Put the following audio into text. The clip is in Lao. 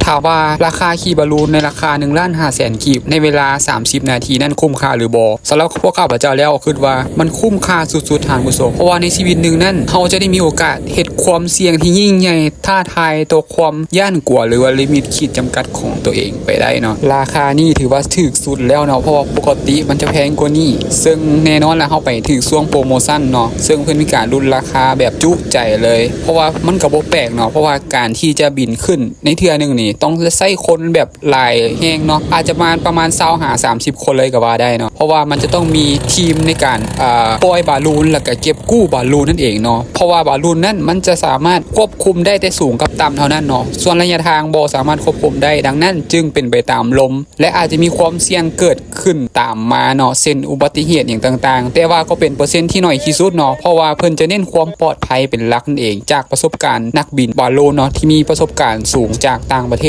ຖາມວ່າລາຄາຂີ່ບາລູນໃນລາຄາໜຶ່ງລ້ານຫ້າແສນກີບ ໃນເວລາສາມສິບນາທີນັ້ນຄຸ້ມຄ່າຫຼືບໍ່? ສຳລັບພວກຂ້າພະເຈົ້າແລ້ວ ຄິດວ່າມັນຄຸ້ມຄ່າສຸດໆ ທ່ານຜູ້ຊົມ ເພາະວ່າໃນຊີວິດໜຶ່ງນັ້ນ ເຮົາຈະໄດ້ມີໂອກາດເຮັດຄວາມສ່ຽງທີ່ຍິ່ງໃຫຍ່ ທ້າທາຍຕໍ່ຄວາມຢ້ານກົວ ຫຼືວ່າລິມິດຂີດຈຳກັດຂອງຕົວເອງໄປໄດ້ເນາະ. ລາຄານີ້ຖືວ່າຖືກສຸດແລ້ວເນາະ ເພາະວ່າປົກກະຕິມັນຈະແພງກວ່ານີ້ ເຊິ່ງແນ່ນອນລະ ເຮົາໄປຖືກຊ່ວງໂປຣໂມຊັນເນາະ ເຊິ່ງເພິ່ນມີການຫຼຸດລາຄາແບບຈຸໃຈເລີຍ ເພາະວ່າມັນກໍບໍ່ແປກເນາະ ເພາະວ່າການທີ່ຈະບິນຂຶ້ນໃນເທື່ອໜຶ່ງນີ້ ຕ້ອງໃຊ້ຄົນແບບຫຼາຍແຮງເນາະ ອາດຈະປະມານ ປະມານຊາວຫາສາມສິບຄົນເລີຍກໍວ່າໄດ້ເນາະ ເພາະວ່າມັນຈະຕ້ອງມີທີມໃນການ ເອີ ປ່ອຍບາລູນ ແລ້ວກໍເກັບກູ້ບາລູນນັ້ນເອງເນາະ ເພາະວ່າບາລູນນັ້ນມັນຈະສາມາດຄວບຄຸມໄດ້ແຕ່ສູງກັບຕ່ຳເທົ່ານັ້ນເນາະ ສ່ວນໄລຍະທາງບໍ່ສາມາດຄວບຄຸມໄດ້ ດັ່ງນັ້ນຈຶ່ງເປັນໄປຕາມລົມ ແລະ ອາດຈະມີຄວາມສ່ຽງເກີດຂຶ້ນຕາມມາເນາະ ເຊັ່ນ ອຸບັດຕິເຫດຫຍັງຕ່າງໆ ແຕ່ວ່າກໍເປັນເປີເຊັນທີ່ໜ້ອຍທີ່ສຸດເນາະ ເພາະວ່າເພິ່ນຈະເນັ້ນຄວາມປອດໄພເປັນຫຼັກນັ້ນເອງ ຈາກປະສົບການນັກບິນບາລູນເນາະ ທີ່ມີປະສົບການສູງຈາກຕ່າງປະເທ